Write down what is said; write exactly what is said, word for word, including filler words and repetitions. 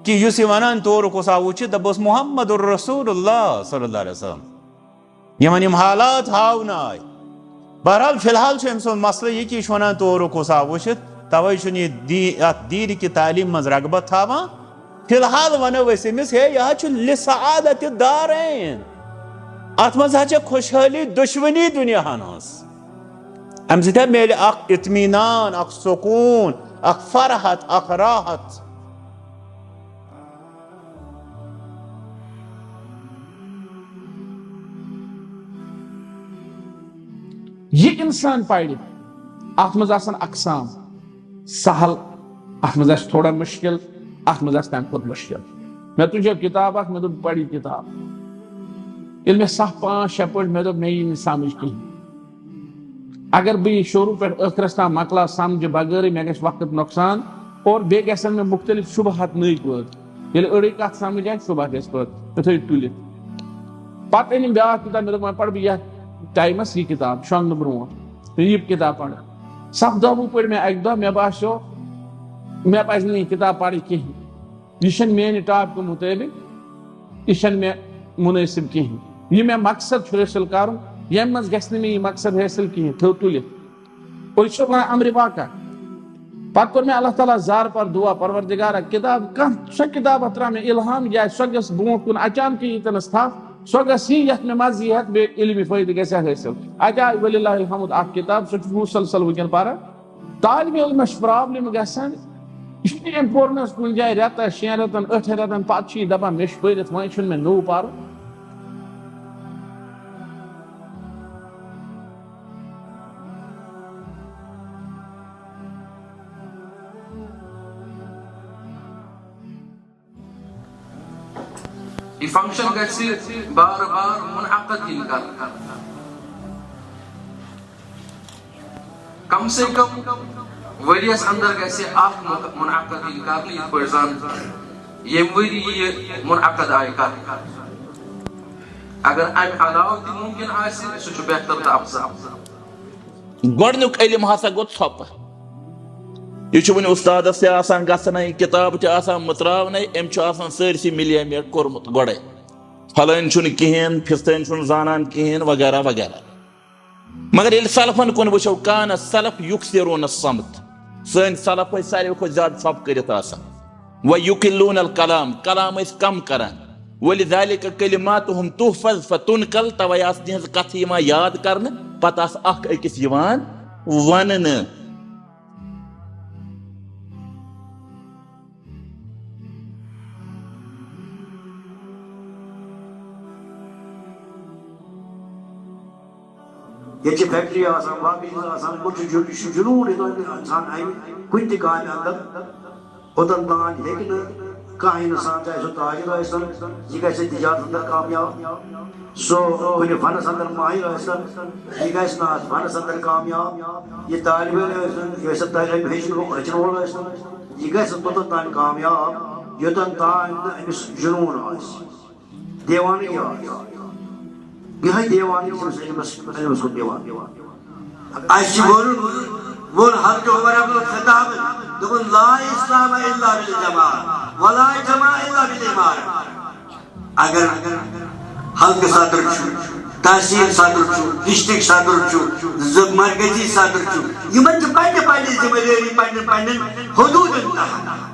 کہِ یُس یہِ وَنان تورُک اوس آ وٕچھِتھ، دَپوس محمد رسول اللہ صلی اللہ علیہ وسلم۔ یِمن یِم حالات ہاونہٕ آے۔ بہرحال، فی الحال چھُ أمۍ سُنٛد مسلہٕ یہِ کہِ یہِ چھُ وَنان تورُک اوس آ وٕچھِتھ، تَوَے چھُنہٕ یہِ دی-، اَتھ دیٖنہِ کہِ تعلیٖم منٛز رغبت تھاوان۔ فی الحال وَنو أسۍ أمِس، ہے، یہِ حظ چھُ لِسعادتِ دارین۔ اَتھ منٛز حظ چھےٚ خۄشحٲلی دُشوٕنی دُنیاہَن ہٕنٛز۔ اَمہِ سۭتۍ حظ میلہِ اَکھ اطمینان، اَکھ سکوٗن، اَکھ فرحت، اَکھ راحت۔ یہِ انسان پرِ، اتھ منٛز آسن اقسام، سہل، اتھ منٛز آسہِ تھوڑا مشکل، اتھ منٛز آسہِ تمہِ کھۄتہٕ مشکل۔ مےٚ تُج اکھ کتاب اکھ، مےٚ دوٚپ، بہٕ پرٕ یہِ کتاب۔ ییٚلہِ مےٚ صف پانٛژھ شےٚ پٔرۍ، مےٚ دوٚپ، مےٚ یی نہٕ سمجھ کِہینۍ۔ اگر بہٕ یہِ شروع پٮ۪ٹھ ٲخرس تام مۄکلاو سمجھِ بغٲرٕے، مےٚ گژھِ وقت نۄقصان اور بیٚیہِ گژھن مےٚ مختلف شبہات نٔوۍ پٲدٕ۔ ییٚلہِ أڑٕے کتھ سمجھ آسہِ، شبہہ گژھِ پٲدٕ، مےٚ تھٲیِو تُلِتھ۔ پتہٕ أنِم بیٛاکھ کتاب، مےٚ دوٚپ، وۄنۍ پرٕ بہٕ یتھ ٹایمس یہِ کتاب شۄنٛگنہٕ برونٛٹھ، تہٕ یہِ کتاب پرٕ۔ صف دہ وُہ پٔرۍ مےٚ اکہِ دۄہ، مےٚ باسیو، مےٚ پزِ نہٕ یہِ کتاب پرٕنۍ کِہینۍ۔ یہِ چھنہٕ میانہِ ٹاپکہٕ مطٲبق، یہِ چھنہٕ مےٚ مُنٲسِب کِہینۍ۔ یہِ مےٚ مقصد چھُ حٲصِل کرُن، ییٚمہِ منٛز گژھِ نہٕ مےٚ یہِ مقصد حٲصِل کِہینۍ، تھٲو تُلِتھ۔ اور یہِ چھُ وَنان امرِ واقع۔ پتہٕ کوٚر مےٚ اللہ تعالیٰ زارٕ پار دُعا، پروردگارا، کِتاب کانٛہہ، سۄ کِتاب اَتھ ترٛاو مےٚ الہام، یا سۄ گٔژھ برونٛہہ کُن اچانکٕے ییٚتٮ۪نس تھپھ، سۄ گٔژھ یِنۍ یَتھ مےٚ مزٕ یی ہٮ۪تھ، بیٚیہِ علمِ فٲیدٕ گژھِ ہا حٲصِل۔ اَتہِ آے وللہ الحمد اکھ کِتاب، سۄ چھُس بہٕ مُسلسل وٕنکٮ۪ن پران۔ طالبِ علمس چھِ پرابلم گژھان، یہِ چھُنہٕ أمۍ پوٚر نہٕ حظ کُنہِ جایہِ رٮ۪تس، شٮ۪ن رٮ۪تن، ٲٹھن رٮ۪تن، پتہٕ چھُ یہِ دپان، مےٚ چھُ پٔرِتھ، وۄنۍ چھُنہٕ مےٚ نوٚو پرُن۔ یہِ فنکشن گژھِ بار بار منعقد یِنۍ کرنہٕ۔ کم سے کم ؤریس اندر گژھِ اکھ مُنعقد یِنہٕ کرنہٕ، یِتھ پٲٹھۍ زن ییٚمہِ ؤری یہِ منعقد آیہِ کرنہٕ۔ اگر امہِ علاوٕ تہِ مُمکِن آسہِ، سُہ چھُ بہتر تہٕ افضل۔ گۄڈنیُک علم ہسا گوٚو ژھۄپہٕ۔ یہِ چھُ وُنہِ اُستادس تہِ آسان گژھنَے، کِتاب تہِ آسان مٕژراونَے، أمۍ چھُ آسان سٲرسٕے مِلیمیٹ کوٚرمُت گۄڈَے۔ پھلٲنۍ چھُنہٕ کِہیٖنۍ، پھِستٲنۍ چھُنہٕ زانان کِہیٖنۍ، وغیرہ وغیرہ۔ مگر ییٚلہِ سلفن کُن وٕچھو، کان السلف یُکثرون الصمت۔ سٲنۍ سلف ٲسۍ ساروی کھۄتہٕ زیادٕ ژھۄپہٕ کٔرِتھ آسان۔ و یقلون الکلام، کلام ٲسۍ کم کران۔ ولذلک کلماتہم تحفظ فتنقل، توے آسہٕ تِہنٛزٕ کتھٕ یِوان یاد کرنہٕ، پتہٕ آسہٕ اکھ أکِس یِوان وننہٕ۔ ییٚتہِ چھِ فیکٹری آسان، باقٕے چیٖز آسان، گوٚو چھُ جُ-، یہِ چھُ جنوٗن یہِ دَپہِ اِنسان اَمہِ کُنہِ تہِ کامہِ اَندَر، اوٚتَن تام ہیٚکہِ نہٕ کانٛہہ اِنسان، چاہے سُہ تاجر ٲسۍتَن، یہِ گژھِ تِجارتَس اَندَر کامیاب، سُہ کُنہِ فَنَس اَندَر ماہِر ٲسۍتَن، یہِ گژھِ نہٕ اَتھ فَنَس اَندَر کامیاب، یہِ طالبہِ علم ٲسۍتَن، یہِ ٲسۍتَن طالب علم ہیٚچھنہٕ، ہیٚچھَن وول ٲسۍتَن، یہِ گژھِ نہٕ توٚتَن تام کامیاب، یوٚتَن تام نہٕ أمِس جنوٗن آسہِ۔ دیوانٕے یاد۔ یِہوٚے دیوان چھُ أمِس علمس، علمس کُن دِوان۔ اَسہِ چھُ ووٚنمُت، ووٚن حضرت عمر ابن الخطابن، دوٚپُن، "لا اسلام الا بالجماعہ، ولا جماعہ الا بالامارہ۔" اگر حلقہٕ صدر چھُ، تحصیل صدر چھُ، ڈسٹرکٹ صدر چھُ، زٕ مرکزی صدر چھُ، یِمن چھِ پننہِ پننہِ ذمہ دٲری پننٮ۪ن پننٮ۪ن حدوٗدن تحت۔